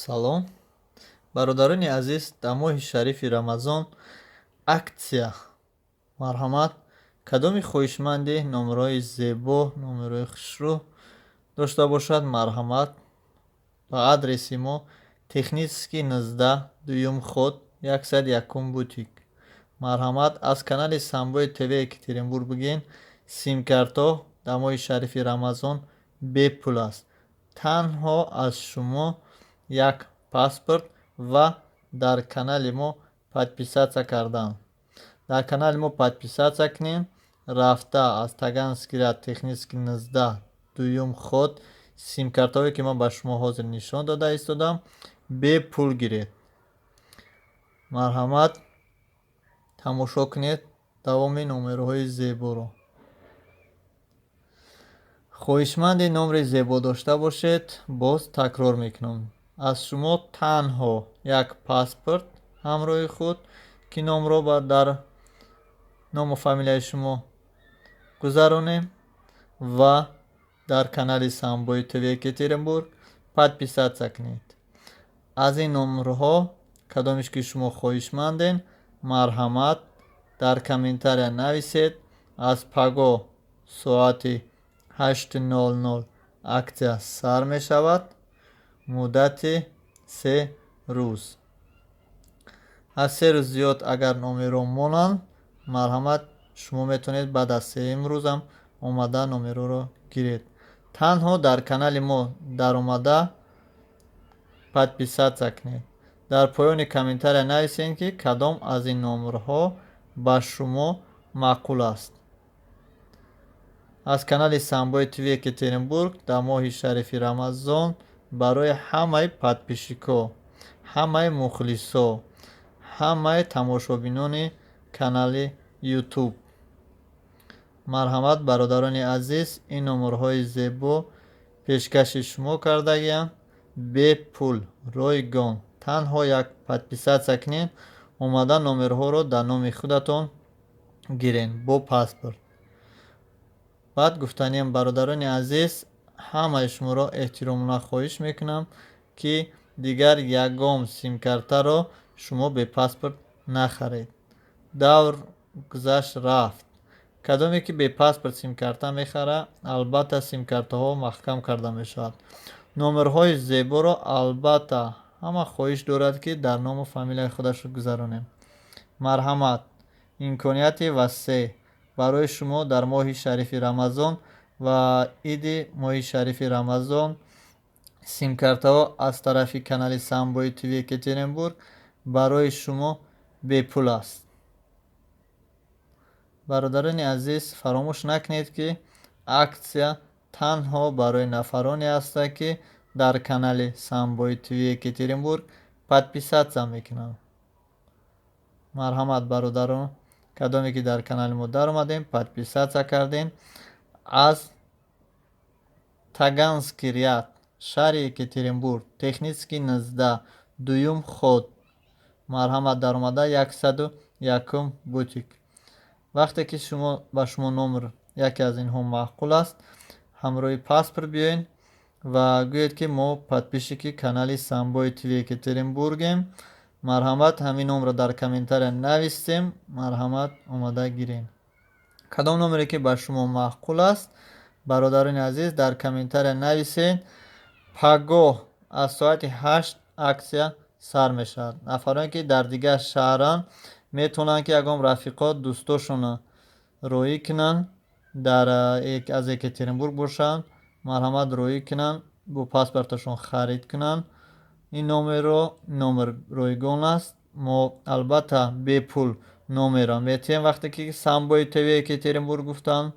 Салом, бародарони азиз. Дар моҳи шарифи Рамазон акция. Марҳамат, кадоми хоҳишманди номерҳои зебо, номерҳои хушрӯ дошта бошад, марҳамат, ба адреси мо: Технический 19, дуюм ход, 101-ум бутик. Марҳамат, аз канали Самбои ТВ Екатеринбург бигӯен. Симкартҳо дар моҳи шарифи Рамазон бепул аст. Танҳо аз шумо як паспорт ва дар канали мо подписаться кардан. Дар канали мо подписаться кунем, рафта аз Таганский ряд, Технический 19, дуюм ход, симкартҳое, ки ман ба шумо ҳозир нишон дода истодам, бепул гиред. Марҳамат, тамошо кунед давоми номерҳои зеборо. Хоҳишманди номери зебо дошта бошед, боз такрор мекунам, аз шумо танҳо як паспорт ҳамроҳи худ, ки номро дар ному фамилияи шумо гузаронем, ва дар канали Самбои ТВ Екатеринбург подписаться кунед. Аз ин номерҳо кадомеш ки шумо хоҳишманден, марҳамат, дар комментария нависед. Аз пагоҳ соати 8:00 акция сар мешавад, муддати 3 рӯз. Аз 3 рӯз зиёд агар номерҳо монанд, марҳамат, шумо метавонед баъд аз сеюм рӯзам омада номерҳоро гиред. Танҳо дар канали мо даромада подписаться кунед, дар поёни комментария нависед, ки кадом аз ин номерҳо ба шумо маъқул аст. Аз канали Самбои ТВ Екатеринбург дар моҳи шарифи Рамазон барои ҳамаи подписчикҳо, ҳамаи мухлисо, ҳамаи тамошобинони канали Ютуб. Марҳамат, бародарони азиз, ин номерҳои зебо пешкаши шумо кардагиам бепул, ройгон. Танҳо як подписаться кунед, омада номерҳоро дар номи худатон гирен бо паспорт. Баъд гуфтаниам, бародарони азиз, ҳамаи шуморо эҳтиромона хоҳиш мекунам, ки дигар ягон симкартаро шумо бе паспорт нахаред. Давр гузашт, рафт. Кадоме ки бе паспорт симкарта мехара, албатта, симкартаҳо маҳкам карда мешавад. Номерҳои зеборо, албатта, ҳама хоҳиш дорад, ки дар ному фамилияи худашро гузаронем. Марҳамат, имконияти васеъ барои шумо дар моҳи шарифи Рамазон ва иди моҳи шарифи Рамазон. Симкартаҳо аз тарафи канали Самбои ТВ Екатеринбург барои шумо бепул аст. Бародарони азиз, фаромӯш накунед, ки акция танҳо барои нафароне ҳастад, ки дар канали Самбои ТВ Екатеринбург подписаться мекунанд. Марҳамат, бародарон, кадоме ки дар канали мо даромадем, подписаться кардем, аз Таганский ряд, шаҳри Екатеринбург, Технический 19, дуюм ход, марҳамат, даромада 101-ум бутик. Вақте ки шумо ба шумо номер яке аз инҳо маъқул аст, ҳамроҳи паспорт биёед ва гӯед, ки мо подписчики канали Самбои ТВ Екатеринбургем. Марҳамат, ҳамин номро дар комментария навистем, марҳамат, омада гирем. Кадом номере ки ба шумо маъқул аст, бародарони азиз, дар комментария нависед. Пагоҳ аз соати 8 акция сар мешавад. Нафароне, ки дар дигар шаҳранд, метавонанд, ки ягон рафиқо, дӯстошонро роҳӣ кунанд, дар аз Екатеринбург бошанд, марҳамат, роҳӣ кунанд, бо паспорташон харид кунанд ин номерро. Номер ройгон аст. Мо, албатта, бепул номерро метиҳем. Вақте ки Самбои ТВ Екатеринбург гуфтанд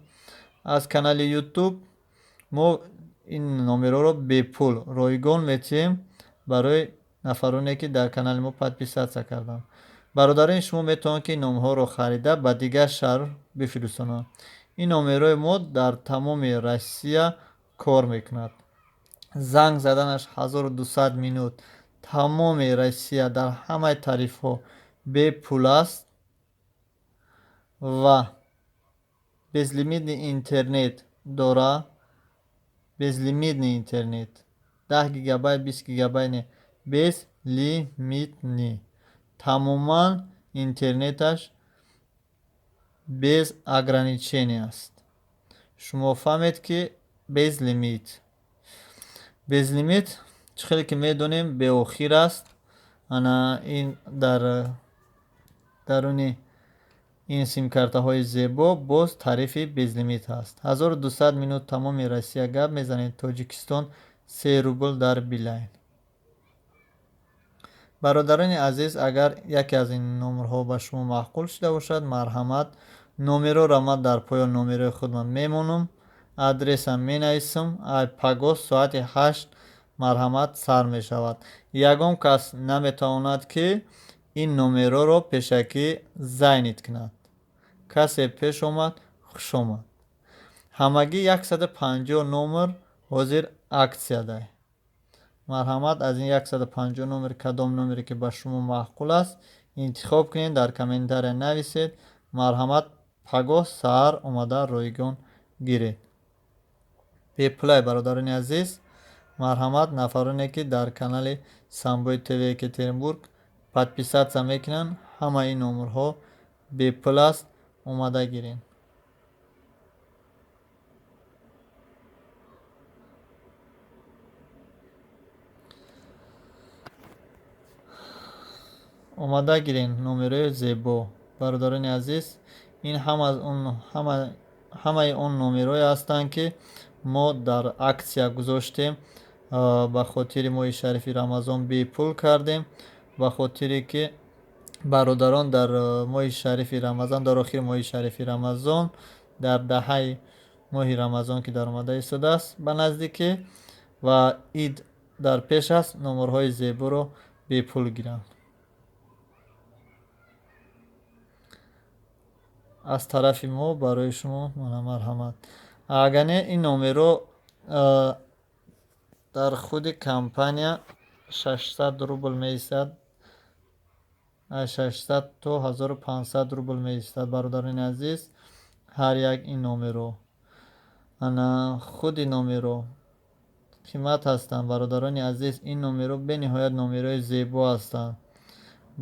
аз канали Ютуб, мо ин номерҳоро бепул, ройгон метиҳем барои нафароне, ки дар канали мо подписаться карданд. Бародарони шумо метавонанд, ки номҳоро харида, ба дигар шаҳр бифиристонанд. Ин номерҳои мо дар тамоми Россия кор мекунад. Занг заданаш 1200 минут тамоми Россия дар ҳамаи тарифҳо бепул аст ва безлимитный интернет дора. Безлимитный интернет, 10 гигабайт, 20 гигабайт не. Безлимитный, тамоман интернеташ без ограничение аст. Шумо фаҳмед, ки безлимит, безлимит чӣ хеле ки медонем, беохир аст. Ана ин дар даруни ин симкартаҳои зебо боз тарифи безлимит ҳаст. 1200 минут тамоми Россия гап мезанед, Тоҷикистон 3 рубл дар Билайн. Бародарони азиз, агар яке аз ин номерҳо ба шумо маъқул шуда бошад, марҳамат, номерҳоро ман дар поён номерҳои худам мемонам, адресам менависам. Ай пагоҳ соати 8 марҳамат сар мешавад. Ягон кас наметавонад, ки ин номерҳоро пешакӣ занять кунад. Касе пеш омад, хушомад. Ҳамагӣ 150 номер ҳозир аксиядай. Марҳамат, аз ин 150 номер кадом номере ки ба шумо маъқул аст, интихоб кунед, дар комментария нависед. Марҳамат, пагоҳ саҳар омада ройгон гиред, бепулай. Бародарони азиз, марҳамат, нафароне ки дар канали Самбои ТВ Екатеринбург подписаться мекунанд, ҳамаи ин номерҳо бепул аст, омада гиред. Омада гирен номерҳои зебо. Бародарони азиз, ин ҳамаи он номерҳое ҳастанд, ки мо дар аксия гузоштем, ба хотири моҳи шарифи Рамазон бепул кардем, ба хотире ки бародарон дар моҳи шарифи Рамазон, дар охири моҳи шарифи Рамазон, дар даҳаи моҳи Рамазон, ки даромада истодааст ба наздикӣ ва ид дар пеш аст, номерҳои зеборо бепул гиранд. Аз тарафи мо барои шумо мана марҳамат. Агар не, ин номерҳо дар худи компания 600 рубл меистад, 600 то 1500 рубл меистад. Бародарони азиз, ҳар як ин номерҳо, ана худи номерҳо қимат ҳастанд. Бародарони азиз, ин номерҳо бениҳоят номерҳои зебо ҳастанд.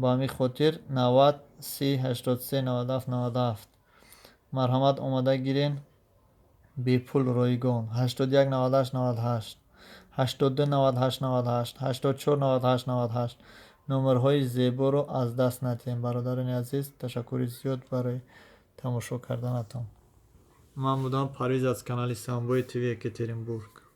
Ба ҳамин хотир 90 30 83 97 97, марҳамат, омада гирен, бепул, ройгон. 81 98 98, 82 98 98, 84 98 98, номерҳои зеборо аз даст надиҳем. Бародарони азиз, ташаккури зиёд барои тамошо карданатон. Ман будам Парвиз аз канали Самбои ТВ Екатеринбург.